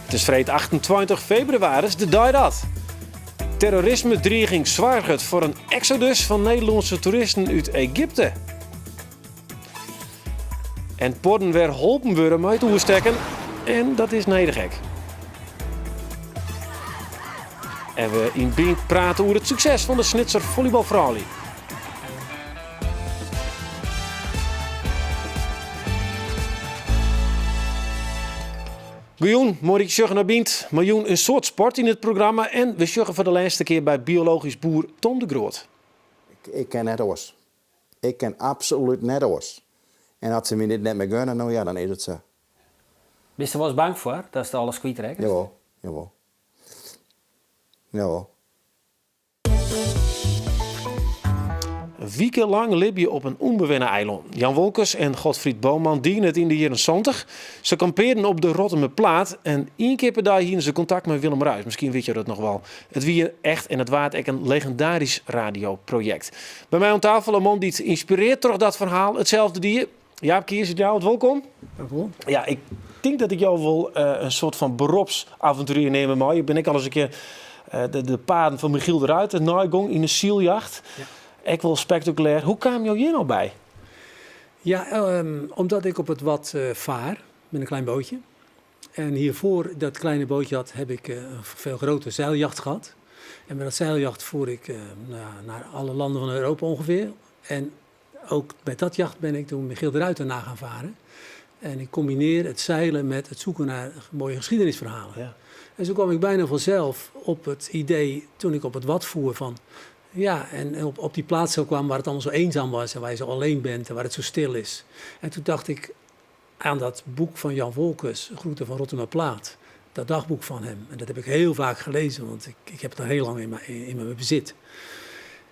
It is freed 28 febrewaris, de dei dat terrorisme-driging soarget foar in eksodus fan Nederlânske toeristen út Egypte. En podden wer holpen wurde mei it oerstekken en dat is nedich ek. En we yn Bynt prate oer it sukses fan de Snitser follybalfroulju. Goejûn, moai dat je sjogge nei Bynt. Mei jûn in soad sport yn it programma en we sjogge foar de lêste kear by biologysk boer Tom de Groot. Ik kin net oars. Ik kin absolút net oars. En as se my dit net mear gunne, no ja, dan is it sa. Bist der wolris bang foar datst alles kwytrekkest? Jawol, jawol. Jawol. Wike lang libje op in ûnbewenne eilân. Jan Wolkers en Godfried Boman dienen it yn de jierren 70. Se kampearden op de Rottumerplaat en ien kear per dei hienen se kontakt mei Willem Ruis. Miskien witte jo dat noch wol. It wie echt en it waard ek in legendarysk radioprojekt. By my oan tafel in man dy't ynspireard troch dat ferhaal itselde die. Jaap Kiers út Ljouwert, wolkom. Dank u wol. Ja, ik tink dat ik jo wol eh, in soart fan beropsavonturier neame mei. Ik bin ek al ris in kear eh, de, de paden fan Michiel de Ruyter neigong yn in syljacht. Ja. Ek wol spektakulêr. Hoe kaam jo hjir no by? Ja, ehm, omdat ik op het Wad eh, vaar met een klein bootje. En hiervoor dat kleine bootje had, heb ik een veel groter zeiljacht gehad. En met dat zeiljacht voer ik nou ja, naar alle landen van Europa ongeveer. En ook met dat jacht ben ik toen Michiel de Ruyter na gaan varen. En ik combineer het zeilen met het zoeken naar mooie geschiedenisverhalen. Ja. En zo kwam ik bijna vanzelf op het idee, toen ik op het Wad voer, van ja, en op, op die plaats zo kwam waar het allemaal zo eenzaam was en waar je zo alleen bent en waar het zo stil is. En toen dacht ik aan dat boek van Jan Wolkers, Groeten van Rottumerplaat. Dat dagboek van hem. En dat heb ik heel vaak gelezen, want ik, ik heb het al heel lang in mijn, in mijn bezit.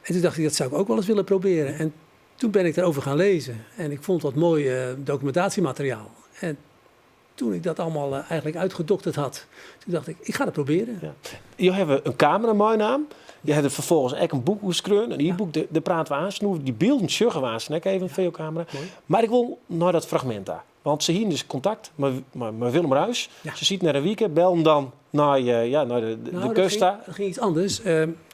En toen dacht ik, dat zou ik ook wel eens willen proberen. En toen ben ik daarover gaan lezen. En ik vond wat mooi eh, documentatiemateriaal. En toen ik dat allemaal eh, eigenlijk uitgedokterd had, toen dacht ik, ik ga het proberen. Ja. Jo hawwe in kamera meinaam. Je hawwe ferfolgens ek in boek oerskreaun, in e-boek, dêr prate we aanst oer. Dy bylden sjogge we aanst ek even fia jo kamera. Mar ik wol nei dat fragmint ta. Want se hienen dus kontakt mei, mei, mei Willem Ruis. Ja. Se sieten der in wike, bellen dan nei, eh, ja, nei de, de, Nou, de dat kust ging, ta. dat ging iets anders.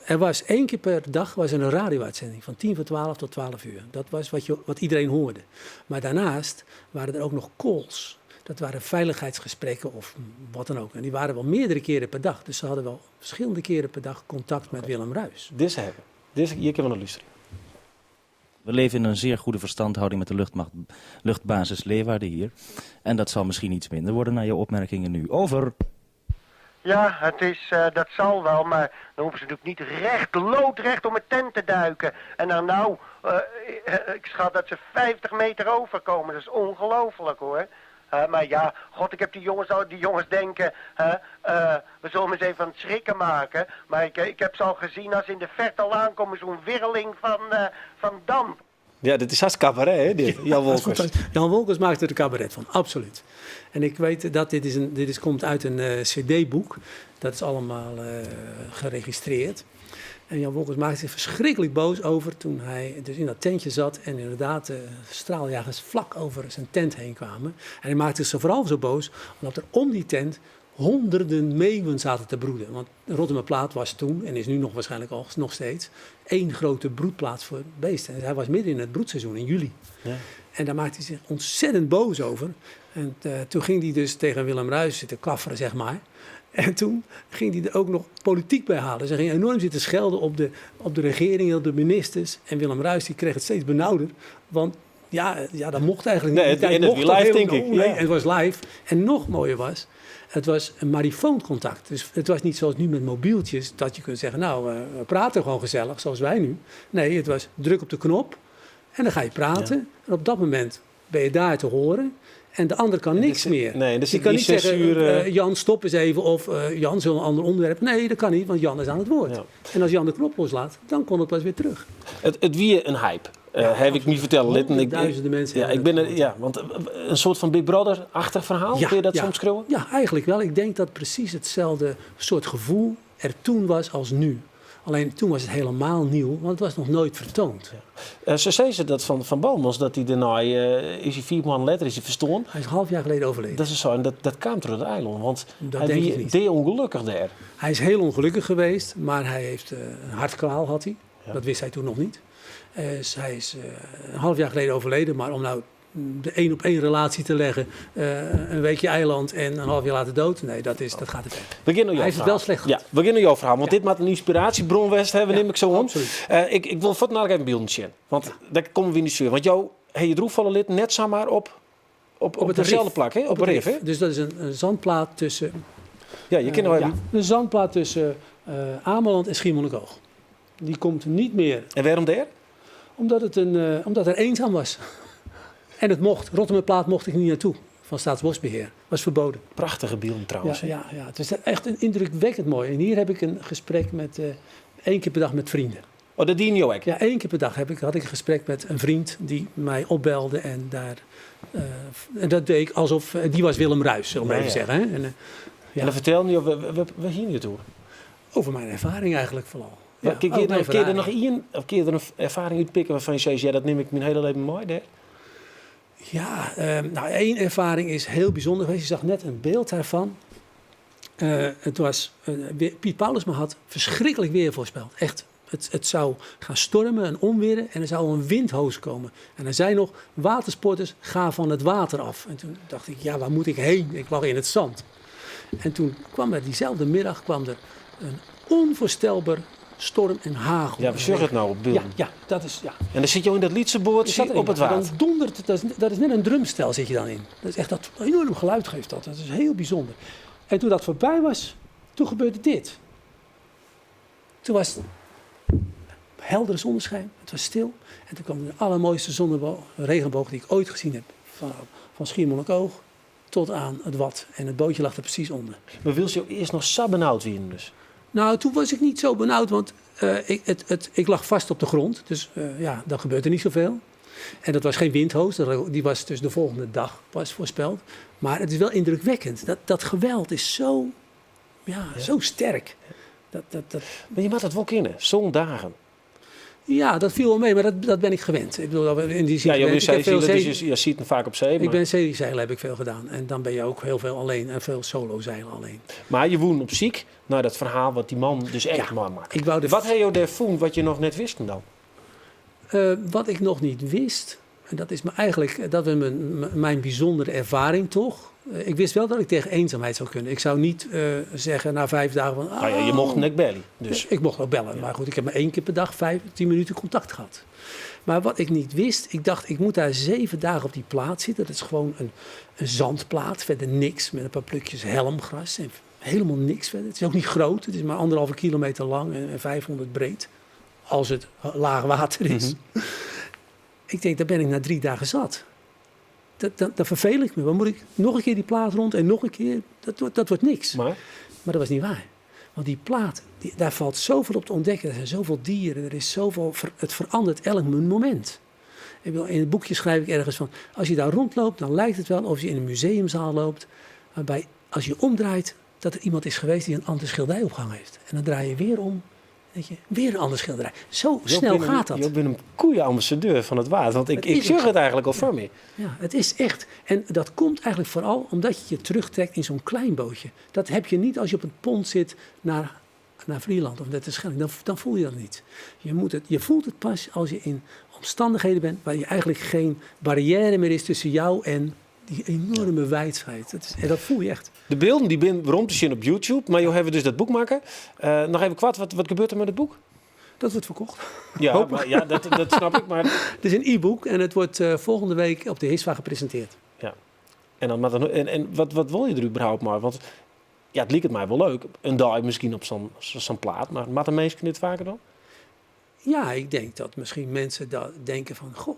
Er was één keer per dag was er een radio-uitzending van 11:20 tot 12 uur. Dat was wat, je, wat iedereen hoorde. Maar daarnaast waren er ook nog calls. Dat waren veiligheidsgesprekken of wat dan ook. En die waren wel meerdere keren per dag. Dus ze hadden wel verschillende keren per dag contact met Willem Ruis. Dizze hawwe. Dizze, hjir kinne we nei lústerje. We leven in een zeer goede verstandhouding met de luchtmacht, luchtbasis Leeuwarden hier. En dat zal misschien iets minder worden na je opmerkingen nu. Over. Ja, het is, eh, dat zal wel, maar dan hoeven ze natuurlijk niet recht, loodrecht om het tent te duiken. En dan nou, eh, eh, ik schat dat ze 50 meter overkomen. Dat is ongelooflijk hoor. maar ja, god, ik heb die jongens al, die jongens denken, hè, we zullen hem eens even aan het schrikken maken. Maar ik, ik heb ze al gezien als in de verte al aankomen, zo'n wirreling van, van damp. Ja, dit is hast cabaret, hè, dit, Jan Wolkers. Jan Wolkers maakte er een cabaret van, absoluut. En ik weet dat dit, is een, dit is, komt uit een uh, cd-boek. Dat is allemaal uh, geregistreerd. En Jan Wolkers maakte zich verschrikkelijk boos over toen hij dus in dat tentje zat en inderdaad de straaljagers vlak over zijn tent heen kwamen. En hij maakte zich vooral zo boos omdat er om die tent honderden meeuwen zaten te broeden. Want Rottumerplaat was toen, en is nu nog waarschijnlijk al, nog steeds, één grote broedplaats voor beesten. En hij was midden in het broedseizoen, in juli. Ja. En daar maakte hij zich ontzettend boos over. En uh, toen ging hij dus tegen Willem Ruis zitten kafferen, zeg maar. En toen ging hij er ook nog politiek bij halen. Dus hij ging enorm zitten schelden op de, op de regering, op de ministers. En Willem Ruis die kreeg het steeds benauwder. Want ja, ja dat mocht eigenlijk niet. Nee, het, en het mocht live, denk ik. Nee, Ja. en het was live. En nog mooier was, het was een marifooncontact. Dus het was niet zoals nu met mobieltjes, dat je kunt zeggen, nou, uh, we praten gewoon gezellig, zoals wij nu. Nee, het was druk op de knop en dan ga je praten. Ja. En op dat moment ben je daar te horen. En de ander kan niks meer. Nee, dus je kan niet zeggen, uh, Jan, stop eens even. Of uh, Jan, zullen een ander onderwerp. Nee, dat kan niet, want Jan is aan het woord. Ja. En als Jan de knop loslaat, dan kon het pas weer terug. It, it wie in hype. Uh, heb ik niet vertellen. Litten. Ik, duizenden mensen. Ja, ik ben er, ja, want een soort van Big Brother-achtig verhaal, ja, kun je dat ja. soms skriuwen? Ja, eigenlijk wel. Ik denk dat precies hetzelfde soort gevoel er toen was als nu. Alleen toen was het helemaal nieuw, want het was nog nooit vertoond. Ja. Ze sizze dat fan Bomans, dat hy dêrnei, is hy 4 moannen letter is hy ferstoarn. Hy is in half jaar geleden overleden. Dat is zo, en dat kaam troch it eilân, want Dat hy denk wie ik niet. deaûngelokkich dêr. Hij is heel ongelukkig geweest, maar hij heeft een hartkwaal had hij. Ja. Dat wist hij toen nog niet. Dus hij is een half jaar geleden overleden, maar om nou de één op één relatie te leggen, een weekje eiland en een half jaar later dood, nee, dat gaat te ver. We beginnen Hij heeft het wel slecht gehad. Ja, we beginnen jouw verhaal, want Ja. dit moet een inspiratiebron west hebben, Ja, neem ik zo om. absoluut. Ik wil voortdurend even beelden zien, want daar komen we in de zuur. Want jou, hey, je droeg vallen lid net zomaar op het dezelfde rif. plak, hè? Op, het een rif, hè? Dus dat is een zandplaat tussen, Ja, je kent nog ja, even. een zandplaat tussen Ameland en Schiermonnikoog. Die komt niet meer. En waarom daar? Omdat er eenzaam was. En het mocht. Rottumerplaat mocht ik niet naartoe. Van Staatsbosbeheer. Was verboden. Prachtige beelden trouwens, Ja, hè? ja, ja, het is echt een indrukwekkend mooi. En hier heb ik een gesprek met 1 keer per dag met vrienden. Oh, dat dien je ook? Ja, 1 keer per dag had ik een gesprek met een vriend die mij opbelde. En dat deed ik alsof... Die was Willem Ruis, zullen we maar even zeggen. Hè? En ja. En dan vertelde je, we gingen je toe? Over mijn ervaring eigenlijk vooral. Maar Ja, kun je over mijn kun je er nog ervaring. één, of kun je er een ervaring uitpikken waarvan je zegt, ja, dat neem ik mijn hele leven mee, hè? Ja, nou, 1 ervaring is heel bijzonder geweest. Je zag net een beeld daarvan. Het was weer, Piet Paulusma had verschrikkelijk weer voorspeld. Echt, het zou gaan stormen en onweren en er zou een windhoos komen. En hij zei nog, watersporters, ga van het water af. En toen dacht ik, ja, waar moet ik heen? Ik lag in het zand. En toen kwam er diezelfde middag kwam er een onvoorstelbaar storm en hagel. Ja, we zeggen het nou op beeld. Ja, ja, dat is, ja. En dan zit je in dat lytse boatsje Je zat erin, op het maar dan water. dondert het, dat is net een drumstel zit je dan in. Dat is echt dat enorm geluid geeft dat. Dat is heel bijzonder. En toen dat voorbij was, toen gebeurde dit. Toen was het heldere zonneschijn, het was stil. En toen kwam de allermooiste regenboog die ik ooit gezien heb. Van Schiermonnikoog tot aan het Wad. En het bootje lag er precies onder. Maar wil je eerst nog zo benauwd worden dus? Nou, toen was ik niet zo benauwd, want ik lag vast op de grond. Dus dan gebeurt er niet zoveel. En dat was geen windhoos, die was dus de volgende dag pas voorspeld. Maar het is wel indrukwekkend. Dat geweld is zo sterk. Maar je moet dat wel kennen, zo'n dagen. Ja, dat viel wel mee, maar dat ben ik gewend. Ik bedoel, in die zin Ja, je gewend. bent Ik heb veel zeezielen, dus zee- je ziet hem vaak op zee. Ik Maar ben zeezeilen, heb ik veel gedaan. En dan ben je ook heel veel alleen en veel solo zeilen alleen. Maar je woont op ziek naar dat verhaal wat die man dus echt Ja, mooi maakt. ik wou de Wat heb je daar voen wat je nog net wist dan? Wat ik nog niet wist, en dat is me eigenlijk, dat is mijn bijzondere ervaring toch. Ik wist wel dat ik tegen eenzaamheid zou kunnen. Ik zou niet zeggen na 5 dagen van, Nou ja, je mocht net bellen. Dus. Ik mocht wel bellen, maar goed, ik heb maar 1 keer per dag 5, 10 minuten contact gehad. Maar wat ik niet wist, ik dacht, ik moet daar 7 dagen op die plaat zitten. Dat is gewoon een zandplaat, verder niks, met een paar plukjes helmgras en helemaal niks verder. Het is ook niet groot, het is maar anderhalve kilometer lang en 500 breed, als het laag water is. Ik denk, daar ben ik na 3 dagen zat. Dat verveel ik me. Dan moet ik nog een keer die plaat rond en nog een keer. Dat wordt niks. Maar? Maar dat was niet waar. Want die plaat, daar valt zoveel op te ontdekken. Er zijn zoveel dieren, er is zoveel het verandert elk moment. In het boekje schrijf ik ergens van, als je daar rondloopt, dan lijkt het wel of je in een museumzaal loopt. Waarbij, als je omdraait, dat er iemand is geweest die een ander schilderij opgehangen heeft. En dan draai je weer om. Weet je, weer een ander schilderij. Zo snel gaat dat. Je bent een koeienambassadeur van het water. Want Het ik is zeg ook het eigenlijk al voor me. Ja, het is echt. En dat komt eigenlijk vooral omdat je je terugtrekt in zo'n klein bootje. Dat heb je niet als je op het pont zit naar Vlieland of naar de Schelling. Dan voel je dat niet. Je voelt het pas als je in omstandigheden bent waar je eigenlijk geen barrière meer is tussen jou en die enorme wijsheid. En dat voel je echt. De beelden die zijn rond te zien op YouTube, maar joh, hebben we dus dat boek maken. Nog even kwart, wat gebeurt er met het boek? Dat wordt verkocht. Ja, Hopelijk. maar, ja, dat snap ik. Maar Het is een e-book en het wordt volgende week op de Hiswa gepresenteerd. Ja. En, dan, maar dan, en, en wat, wat wil je er überhaupt maar? Want ja, het liep het mij wel leuk. Een dag misschien op zo'n plaat, maar maakt de mensen dit vaker dan? Ja, ik denk dat misschien mensen dat denken van, goh,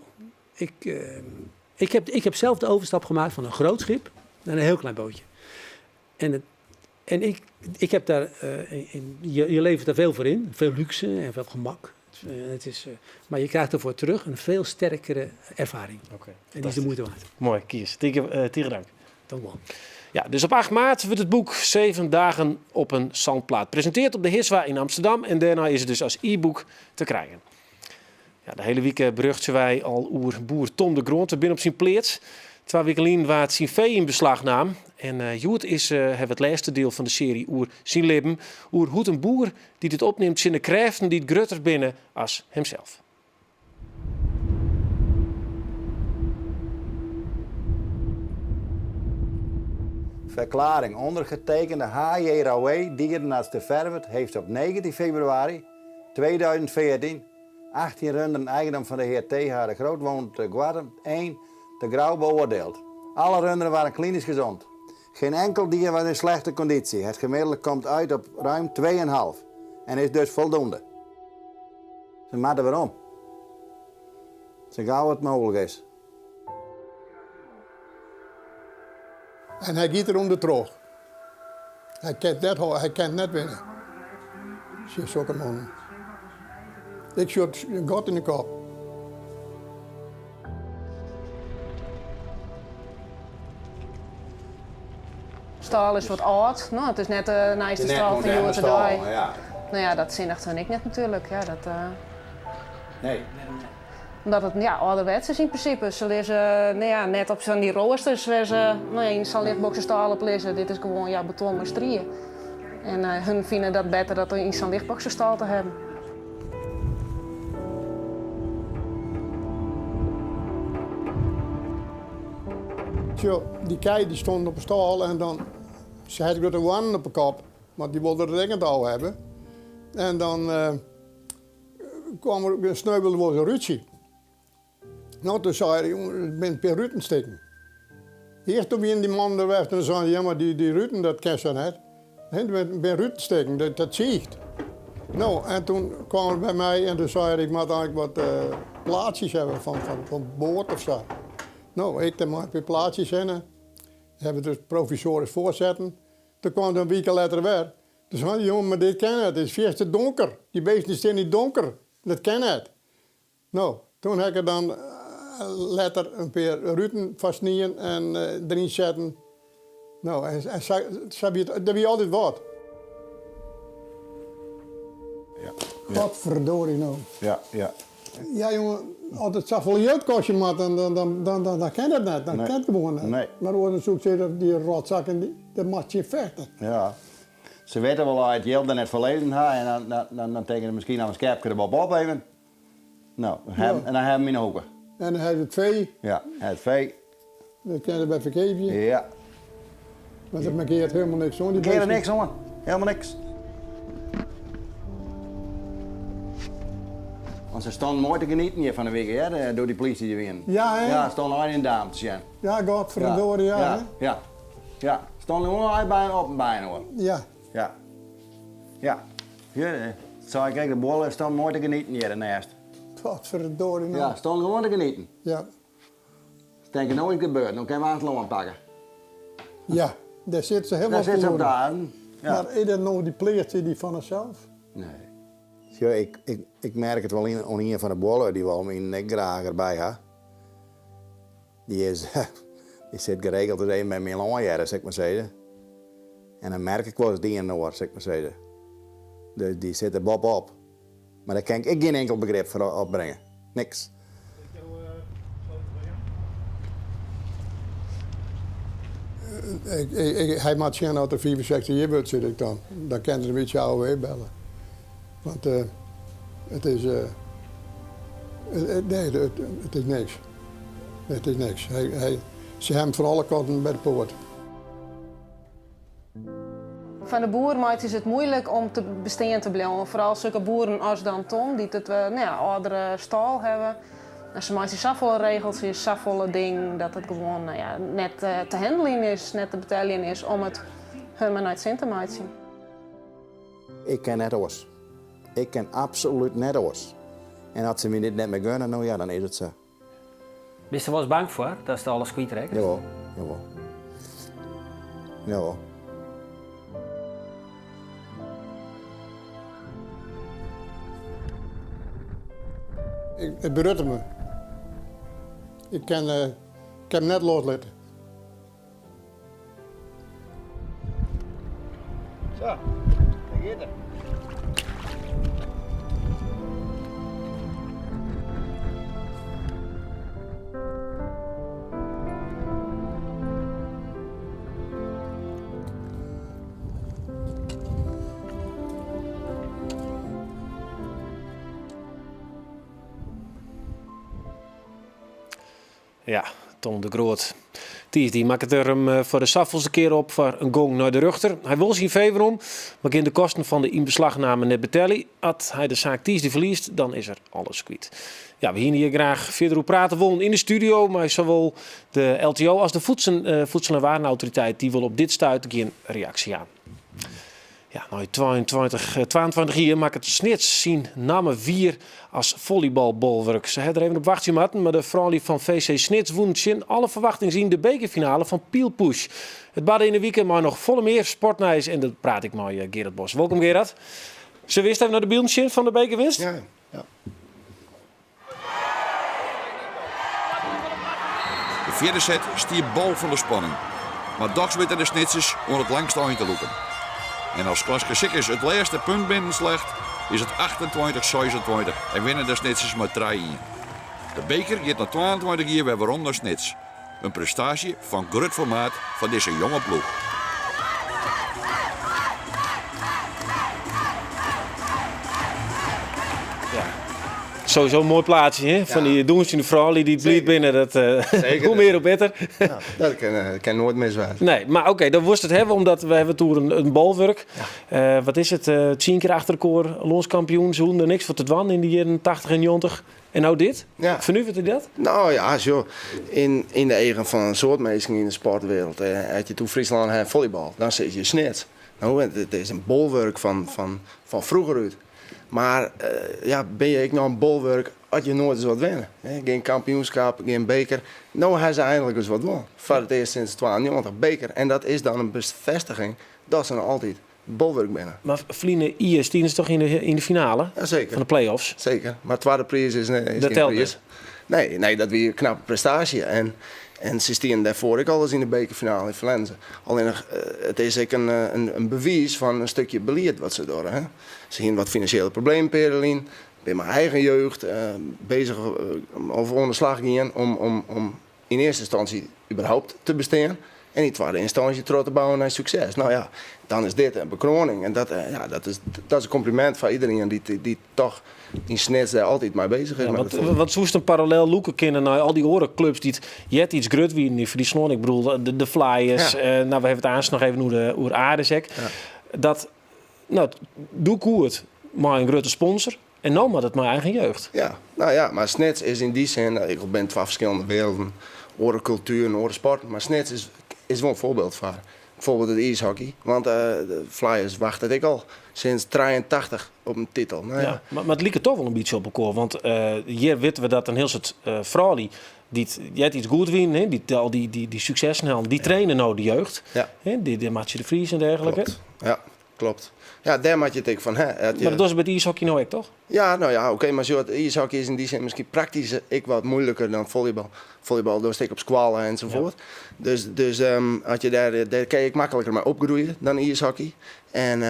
ik heb zelf de overstap gemaakt van een groot schip naar een heel klein bootje. En het, en ik, ik heb daar in, in, je, je levert daar veel voor in, veel luxe en veel gemak. Het is, maar je krijgt ervoor terug een veel sterkere ervaring. Oké, En die is de moeite waard. Mooi, Kies. Tegen dank. Dank wel. Ja, dus op 8 maart wurdt it boek Zeven dagen op een zandplaat presintearre op de Hiswa yn Amsterdam en dêrnei is it dus as e-boek te krijen. Ja, de hiele wike berjochtsje wy al oer boer Tom de Groot. We binne op syn pleats. Twa wiken lyn waard syn fee yn beslach naam. En uh, hjoed is uh, hawwe we it lêste diel fan de searje oer syn libben. Oer hoe't in boer dy't it opnimt tsjin de krêften dy't grutter binne as himsels. Verklaring. Ondergetekende H.J. Roué, dierenarts te Ferwert, heeft op 19 februari 2014 18 runderen eigendom van de heer T.H. de Groot wonend te Goarrum 1 te Grou beoordeeld. Alle runderen waren klinisch gezond. Geen enkel dier was in slechte conditie. Het gemiddelde komt uit op ruim 2,5 en is dus voldoende. Se moatte werom. Sa gau it mooglik is. En hy giet der ûndertroch. Hy kin net, hy kin net winne. Tsjin sokke mannen. Ik sjit in gat yn de kop. Stâl is wat âld. No, it is net de nijste stâl fan hjoed-de-dei. No ja, dat sinniget hun ek net natuerlik. Ja, dat, Nee. Omdat it ja, âlderwets is yn prinsipe. Se lizze no ja, net op fan dy roasters wêr't se no ja, yn sa'n lichtboksestâl op lizze. Dit is gewoan ja, beton mei strie. En uh, hun fine dat better dat yn sa'n lichtboksestâl te hawwen. Sjoch, dy kij dy stonden op 'e stâl en dan se hat grutte hoarnen op 'e kop, want dy wolde it ek net ôf hawwe. En dan uh, kwam er, sneuvelde wol in rútsje. No, toen sei er, jongen, der binne in pear ruten stikken. Earst toen wienen dy mannen der west en seinen, ja, mar dy, dy ruten, dat kin sa net. Der binne ruten stikken, dat, dat siicht. No, en toen kwam er by my en toen sei er, ik moat eigentlik wat uh, plaatsjes hawwe fan, fan, fan board of sa. No, ik der mei in pear plaatsjes hinne. Hawwe we dus provisoarysk foarsetten. Toen kwam er in wike letter wer. Toen sei er, jongen, mar dit kin net, it is fierste donker. Dy beesten stean yn it donker. Dat kin net. No, toen ha ik der dan letter in pear ruten foar snien en deryn setten. No, en sa, sa wie it, der wie altyd wat. Ja. Godverdorie no. Ja, ja. Ja, jonge, as it safolle jild kostje moat, dan, dan, dan, dan, dan, dan kin dat net. Dan Nee. kin it gewoan net. Nee. Mar oars dan soe ik sizze, dy rotzakken, dy, dêr moatst tsjin fechte. Ja. Se witte wol dat it jild der net foar lizzen ha en dan, dan, dan tinke se miskien noch in skepke der boppe-op even. No, dan ha, en dan ha 'm yn 'e hoeke. En dan ha it fee. Ja, het fee. Dat kin se by ferkeapje. Ja. Want dat mankeart helemaal niks oan. Mankeart der niks oan. Helemaal niks. Want se stonden moai te genieten hjir fan de wike, hè, doe't dy polysje hjir wienen. Ja, hè? Ja, stonden al yn de daam te sjen. Ja, godverdorie, ja, Ja, hè? ja. Ja, stonden gewoan al by op en byinoar. Ja. Ja. Ja. Hjir, sei ik ek, de buorlju stonden moai te genieten hjir dernêst. Potverdorie no. Ja, stonden gewoan te genieten. Ja. Se tinke, no is it gebeurd, no kinne we aanst lân pakke. Ja, dêr sitte se helemaal Dêr sitte se op te de aarden. Ja. Mar is dat no dy pleats dy fan harsels? Nee. Sjoch, ik, ik, ik merk it wol yn, oan ien fan de buorlju, dy wol my ek graach derby ha. Dy is, dy sit geregeld ris even by my lân hearre, sil ik mar sizze. En dan merk ik wolris it ien en oar, sil ik mar sizze. Dus dy sit der boppe-op. Mar dêr kin ik ek gjin inkel begrip foar opbringe. Niks. Ik, ik, hy moat sjen as er 65 jier wurdt, sis ik dan. Dan kin er in bytsje AOW belle. Want uh, it is. Uh, nee, it, it is niks. It is niks. Hy, hy, se hawwe him fan alle kanten by de poat. Foar de boer meitsje se it muoilik om te bestean te bliuwen. Foaral sokke boeren as dan Tom, dy't it no ja, âldere stâl hawwe. En se meitsje safolle regeltsjes, safolle dingen, dat it gewoan no ja, net te handeljen is, net te beteljen is om it hun mar nei it sin te meitsjen. Ik kin net oars. Ik kin absolút net oars. En as se my dit net mear gunne, no ja, dan is it sa. Bist der wolris bang foar datst alles kwytrekkest? Jawol, jawol. Jawol. Ik, it berutte my. Ik kin, uh, kin him net loslitte. Zo, daar giet er. Ja, Tom de Groot. Tiisdei makket er him eh, foar de safolste kear op foar in gong nei de rjochter. Hy wol syn fee werom, mar kin de kosten fan de ynbeslachname net betelje. As hy de saak tiisdei ferliest, dan is er alles kwyt. Ja, we hiene hjir graach fierder oer prate wollen yn de studio, mei sawol de LTO as de eh, Voedsel en Warenautoriteit. Dy wol op dit stuit gjin reaksje jaan. Ja, nei 22, 22 jier makket Snits syn namme wier as follybalbolwurk. Se ha der even op wachtsje moatten, mar de froulju fan VC Snits wûnen tsjin alle ferwachtings yn de bekerfinale fan Peelpush. It barde yn 'e wike mei noch folle mear sportnijs en dat praat ik mei eh, Gerard Bos. Wolkom Gerard. Sille we earst even nei de bylden sjen fan de bekerwinst? Ja, ja. De fjirde set stie bol fan de spanning, mar dochs witte de Snitsers oan it langste ein te lûken. En as Klaske Sikkes it lêste punt binnen slacht, is it 28 26 en winne de Snitsers mei trije ien. De beker giet nei 22 jier wer werom nei Snits. In prestaasje fan grut formaat foar dizze jonge ploech. Sowieso in moai plaatsje, hè? Fan dy dûnsjende froulju dy't bliid binne. Dat, eh, hoe mear, hoe better. Ja, dat kin, eh, kin noait mis wêze. Nee, mar oké, dan wolst it hawwe, omdat we hawwe it oer in bolwurk. Ja. Eh, wat is it? 10 kear achter elkoar lânskampioen. Se hoegden der niks foar te dwaan yn de jierren 80 en 90. En no dit? Ja. Fernuveret dy dat? No ja, sjoch, yn de eagen fan in soad minsken yn de sportwereld, eh, as je it oer Fryslân ha en follybal, dan sizze je Snits. No, it is in bolwurk fan froeger út. Mar eh, ja, bin je ek noch in bolwurk as je noait ris wat winne? Gjin kampioenskap, gjin beker. No ha se einlik ris wat wûn. Foar it earst sinds 92 beker. En dat is dan in befêstiging dat se noch altyd bolwurk binne. Mar ferline jier stiene se toch yn de finale Jazeker. fan de play-offs? Seker, mar twadde priis is, is Dat gjin telt priis. net. Nee, nee, dat wie in knappe prestaasje. En, en se stiene dêrfoar ek alris yn de bekerfinale yn Ferlerne. Allinnich, eh, it is ek in, eh, in bewiis fan in stikje belied wat se dogge. Hè. Se hiene wat finansjele problemen pear jier lyn. Binne mei eigen jeugd eh, bezich of oan de slach gien om yn earste ynstânsje überhaupt te bestean en yn twadde ynstânsje troch te bouwen nei sukses. No ja, dan is dit in bekroaning en dat, eh, ja, dat is in kompliment foar iderien dy't toch yn Snits dêr altyd mei bezich is. Ja, want, want soest in parallel lûke kinne nei al dy oare klups dy't eartiids grut wienen yn Fryslân. Ik bedoel, de Flyers, Ja. eh, no, we hawwe it aanst noch even oer Aris ek. Ja. Dat, no, doe koe it mei in grutte sponsor en no moat it mei eigen jeugd. Ja, no ja, mar Snits is yn dy sin, ek al binne twa ferskillende werelden, oare kultueren, oare sporten, mar Snits is wol in foarbyld foar bijvoorbeeld it iishockey. Want de Flyers wachtet ek al sinds 83 op in titel. No ja. Ja, mar it liket toch wol in bytsje op elkoar, want hjir witte we dat in hiel soad froulju dy't eartiids goed wienen, hè, dy't al dy suksessen hellen, dy traine no de jeugd. Ja. Hè, dy Martsje de Vries en dergelike. Klopt. Ja, klopt. Ja, dêr moat je it ek fan ha. As je Mar dat dogge se by it iishockey no ek, toch? Ja, no ja, oké, mar sjoch, it iishockey is yn dy sin miskien praktysk ek wat moeiliker dan follybal. Follybal dochst ek op skoalle enzovoort. Dus, dus as je dêr, dêr kin je ek makliker mei opgroeie dan iishockey. En,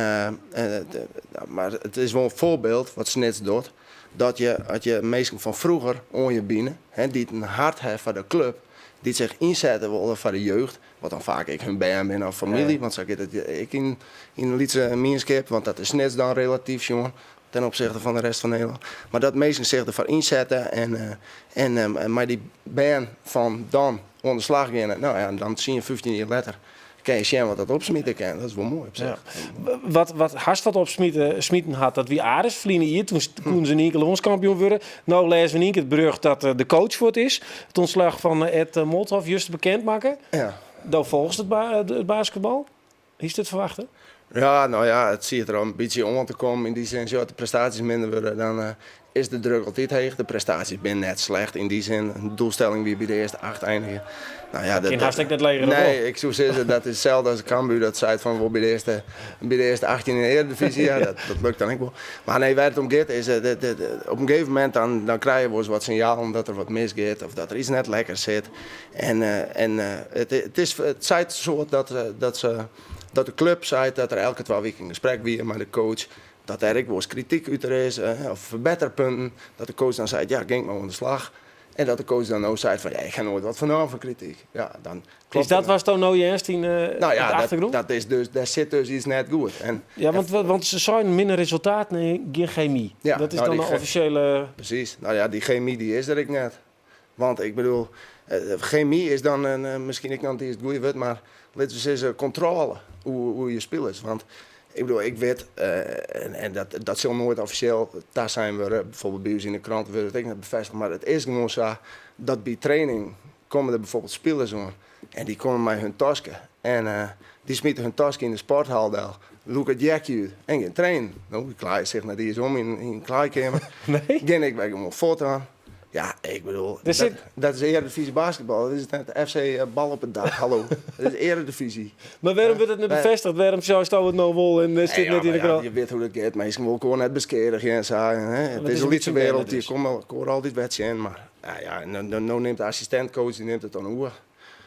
mar it is wol in foarbyld wat Snits docht, dat je, as je minsken fan froeger oan je bine, hè, dy't in hert ha foar de klup, dy't sich ynsette wolle foar de jeugd, wat dan faak ek hun bern binne of famylje, want sa giet it ek yn in lytse mienskip, want dat is Snits dan relatyf sjoen ten opsichte fan de rest fan Nederlân. Mar dat minsken sich derfoar ynsette en, en mei dy bern fan dan oan de slach geane, no ja, dan 10, 15 jier letter kin je sjen wat dat opsmite kin. Dat is wol moai op sich. Ja. Wat hast wat opsmiten smiten hat, dat wie Aris ferline jier. Toen koenen se yn ien kear lânskampioen wurde. No lêze we yn ien kear it berjocht dat de coach fuort is. It ûntslach fan Ed Molthoff juster bekend makke. Ja. Do folgest it basketbal. Hiest dit ferwachte? Ja, no ja, it siet der al in bytsje oan te kommen. Yn dy sin, as de prestaasjes minder wurde, dan eh, is de druk altyd heech. De prestaasjes binne net slecht yn dy sin. De doelstelling wie by de earste acht einigje. No ja, dat kin hast ek net leger. Nee, ik soe sizze dat is itselde as Cambuur dat seit fan wol by de earste 18 yn de Eredivisie. Ja, dat lukt dan ek wol. Mar nee, wêr't it om giet is, eh, op in gegeven momint dan, dan krije je wolris wat sinjalen dat der wat misgiet of dat der iets net lekker sit. En, eh, en eh, it, it, is, it seit soad dat, dat se. Dat de klup seit dat der elke twa wiken in gesprek wie mei de coach, dat dêr ek wolris krityk út is of ferbetterpunten, dat de coach dan seit, ja, gean ik mei oan de slach. En dat de coach dan no seit fan, ja, ik ha noait wat fernaam fan krityk. Ja, dan Is dat watsto no hearst yn Nou ja, de achtergrûn? Dat is dus, dêr sit dus iets net goed. En, Ja, want se seinen minne resultaten en gjin chemy. Ja, dat is nou, dan die de offisjele... Precies. Nou ja, dy chemy dy is der ek net. Want ik bedoel, chemy is dan in, miskien ek noch net iens it goede wurd, mar litte we sizze kontrôle oer je spilers. Want ik bedoel, ik wit, en dat sil noait offisjeel tasein wurde, bijvoorbeeld by ús yn de krante wurdt it ek net befêstige, mar it is gewoan sa dat by training komme der bijvoorbeeld spilers oan en dy komme mei hun taske en dy smite hun taske yn de sporthal del, lûke it jekje út en gean trainen. No, dy klaaie sich net iens om yn de klaaikeamer. Nee? Gean ik wer gewoan fuort oan. Ja, ik bedoel, Der sit dat is earedivyzje basketbal, dat is net FC bal op it dak, hallo. Dat is earedivyzje. Mar wêrom wurdt it net befêstige? Wêrom seisto it no wol en sit Nee, ja, net yn de mar ja, krant? je wit hoe't it giet, minsken wolle elkoar net beskeadigje en sa. En, hè, it it is is in in lytse bytsje wenne wereld, je dus. komme elkoar altyd wer tsjin, mar nou ja, en dan, no nimt de assistint-coach dy nimt it dan oer.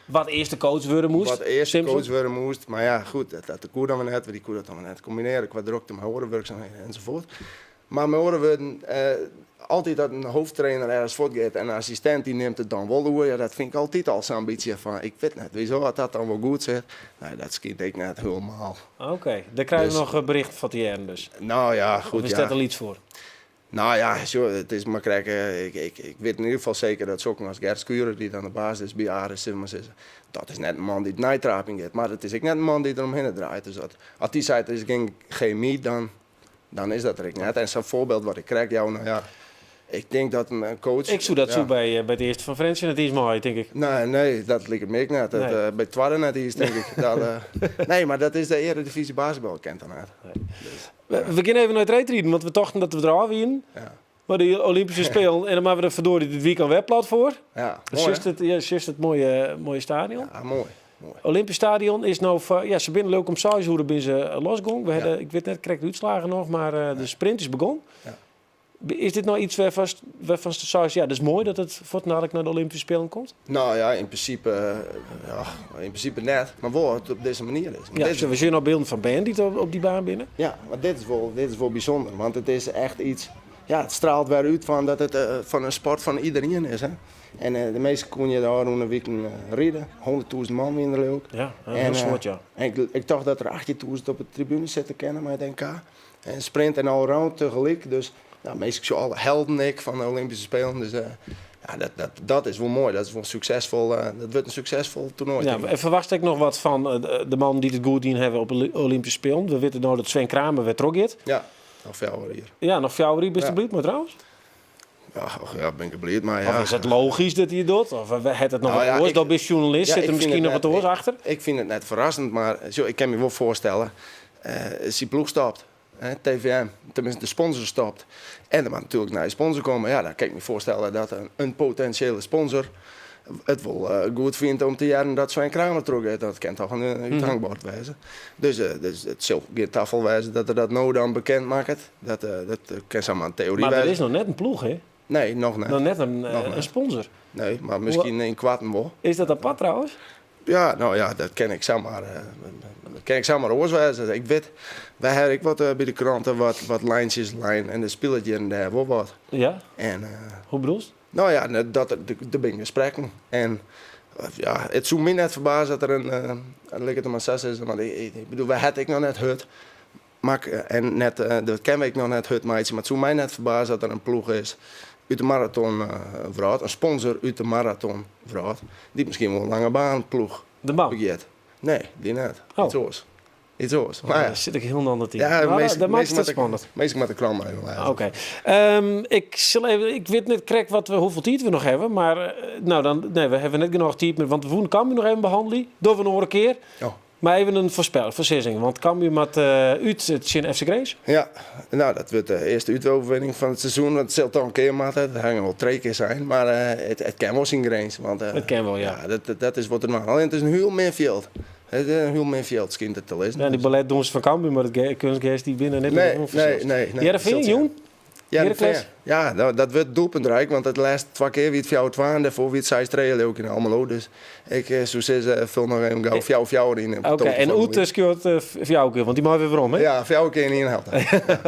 Wat earst de coach wurde moast. Wat earst de Simpson. coach wurde moast, mar ja, goed, dat koe dan wer net, want dy koe dat dan wer net kombinearje kwa drokte mei oare wurksumheden enzovoort. Mar mei oare wurden, altyd dat in hoofdtrainer ergens fuortgiet en in assistint dy nimt it dan wol oer, ja, dat fyn ik altyd al sa'n bytsje fan, ik wit net, wieso at dat dan wol goed sit. Nee, dat skynt ek net hielemaal. Oké, dêr krije we Dus noch bericht fan te hearren dus. Nou ja, goed, Of is ja. dat te lyts foar? Nou ja, sjoch, it is mar krekt, ik wit yn ieder gefal seker dat sokken as Gert Schurer, dy't dan de baas is by Aris, sil ik mar sizze, dat is net in man dy't neitraping giet, mar it is ek net in man dy't der omhinne draait. Dus at dy seit der is gjin chemy, dan is dat der ek net. En sa'n foarbyld wat ik krekt jou, nou ja, ik tink dat in coach... Ik soe dat ja. soe by it earste fan Frjentsjer net iens meie, tink ik. Nee, nee, dat liket my ek net. Dat, Nee. by it twadde net iens, tink ik. Dat, nee, mar dat is de earedivyzje basketbal, kent dat net. Nee. We gean even nei it reedriden, want we tochten dat we der ôf wienen. Ja. Mar de Olympyske Spelen, en dan moatte we der ferdorie dit wykein wer plat foar. Ja, moai, Sjochst it, ja, sjochst it moaie, moaie stadion? Ja, moai, moai. Olympisch Stadion is no foar, ja, se binne leau ik om seis oere binne se losgong. We Ja. hadden, ik wit net krekt de útslagen noch, mar de sprint is begûn. Ja. Is dit no iets wêrfanst, wêrfanst seist, ja, dat is moai dat it fuortendalik nei de Olympyske Spelen komt? Nou ja, yn prinsipe, ja, yn prinsipe net, mar wol at it op dizze manier is. Ja, dit we sjogge no bylden fan bern dy't op dy baan binne. Ja, mar dit is wol bysûnder, want it is echt iets, ja, it straalt wer út fan dat it fan in sport fan iderien is. Hè? En de minsken koene hjir de ôfrûne wiken ride, 100.000 man wiene der leau ik. Ja, in hiel soad, ja. En ik tocht dat der 18.000 op de tribune sitte kinne mei it NK. En sprint en allround tegelyk, dus nou, minsken sjogge alle helden ek fan de Olympyske Spelen. Dus ja, dat is wol moai, dat is wol suksesfol, dat wurdt in suksesfol toernoai, Ja, tink ik. en ferwachtst ek noch wat fan de mannen dy't it goed dien hawwe op de Olympyske Spelen? We witte no dat Sven Kramer wer trochgiet. Ja, noch fjouwer jier. Ja, noch fjouwer jier. Bist Ja. der bliid mei trouwens? Ja, och, ja, bin ik der bliid mei, ja. Of is it logysk dat hy it docht? Of hat it noch Nou wat ja, oars? ik Do bist sjoernalist, ja, sit ik der fyn miskien it noch wat net oars achter? Ik fyn it net ferrassend, mar sjoch, ik kin my wol foarstelle, syn ploech stopt, hè, TVM, teminsten de sponsor stopt. En der moat natuerlik nije sponsor komme. Ja, dan kin ik my foarstelle dat in potinsjele sponsor it wol goed fynt om te hearren dat Sven Kramer trochgiet. Dat kin toch in úthangbord wêze. Dus it sil gjin tafal wêze dat er dat no dan bekend makket. Dat kin samar in teory Mar der wêze. is noch net in ploech, hè? Nee, noch net. Noch net Noch in net. sponsor. Nee, mar miskien ynkoarten wol. Is dat apart trouwens? Ja, no ja, dat kin ik samar, dat kin ik samar oars wêze. Ik wit, wy hawwe ek wat by de krante wat lijntsjes lein en der spilet hjir en dêr wol wat. Ja? En, Hoe bedoelst? No ja, net dat der, der binne gesprekken. En ja, it soe my net ferbaze dat der in, lit ik it mar sa sizze, want ik bedoel, wy hawwe it ek noch net hurd makke en net, dat kinne we ek noch net hurd meitsje, mar it soe my net ferbaze dat der in ploech is út de maratonwrâld, in sponsor út de maratonwrâld, dy't miskien wol in langebaanploech De man? begjint. Nee, dy net. Oh. Iets oars. Iets oars. Oh, Maar ja. daar sit ik hielendal net yn. Ja, Maar dat makket it moat de spannend. Minsken moatte de krant mar even lêze. Oké. Ik sil even, ik wit net krekt hoefolle tiid we noch hawwe, mar no, dan, nee, we hawwe net genôch tiid mear, want we woene Cambuur noch even behannelje. Dogge we in oare kear. Oh. Mar even in foarsizzing, want Cambuur moat út tsjin FC Grins. Ja, no, dat wurdt de earste útoverwinning fan it seizoen. Dat sil toch in kear moatte. Dat hawwe we wol trije kear sein. Mar it kin wol tsjin Grins. Want, It kin wol, ja. ja, dat is wat der noch. Allinne it is in hiel min fjild. It is in hiel min fjild skynt it te lizzen. Ja, dy balletdûnsers fan Cambuur, mar it keunstgers dy binne net Nee, mear oan fansels. nee, nee, nee. Hearrenfean, Sil jûn? Heracles? Ja, dat, dat wurdt doelpuntrijk, want it lêste twa kear wie it 4-2 en dêrfoar wie it 6-3 leau ik yn Almelo. Dus ik eh, soe sizze, ful noch even gau 4-4 yn. Oké, en Oet skriuwt fjouwer kear, want dy mei wer werom, hè? Ja, fjouwer kear yn ien helte.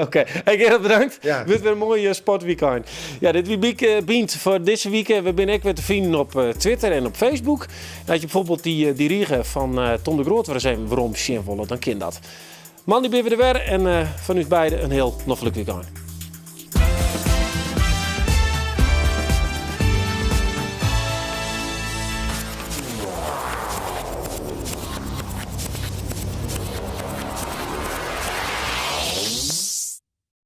Oké, hey Gerard, bedankt. Ja. Wurdt wer in moai sportweekend. Ja, dit wie Biek Bynt foar dizze wike. We binne ek wer te finen op Twitter en op Facebook. En as je bijvoorbeeld dy, dy rige fan Tom de Groot wer ris even werom sjen wolle, dan kin dat. Moandei binne we der wer en fan ús beide in hiel noflik weekend.